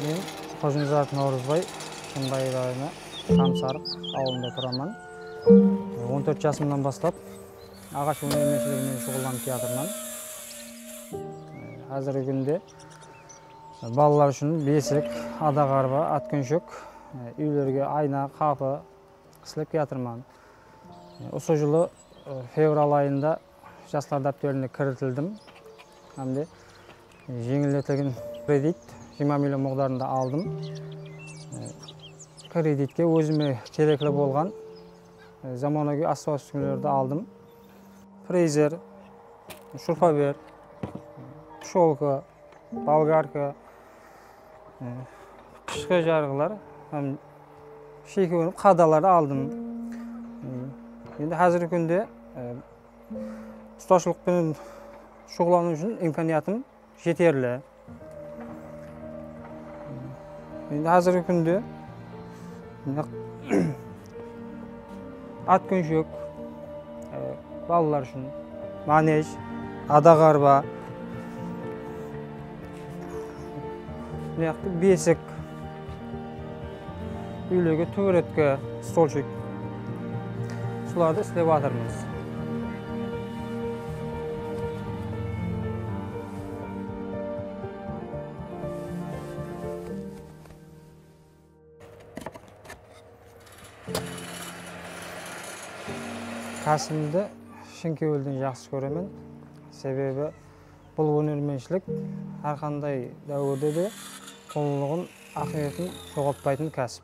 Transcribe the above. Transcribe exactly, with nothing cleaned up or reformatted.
Men Xojinazarov Nawrızbay, Shımbay rayonı, Samsarıq awılında turaman. On tórt jasımnan baslap aǵash ónermentshiliginen shuǵıllanıp kiyatırman. Házirgi kúnde balalar ushın besik, adaǵarba, atkenshek, úylerge ayna, qapı islep kiyatırman. Usı jılı fevral ayında jaslar dápterine kiritildim. Hám de jeńilletilgen kredit jigirma million muǵdarında aldım. Kreditke ózime kerekli bolǵan zamanagóy astıraw úskenelerdi aldım. Frezer, shurpaber, psholka, bolgarka, e, qıshqı jarıqlar hám shiyki ónim qadalar aldım. E, endi házirgi kúnde, e, ustashılıq penen shuǵıllanıw ushın imkaniyatım jeterli. Endi házirgi kúnde mine, atkenshek, e, balalar ushın manej, adaǵarba, mıyaqtı besik, úylerge túberetki, stolchik, sulardı islep atırmız. Kásibimdi shın kewilden jaqsı kóremen. Sebebi bul ónermentshilik hár qanday dáwirde de qullıǵın, áhmiyetin joǵaltpaytın kásip.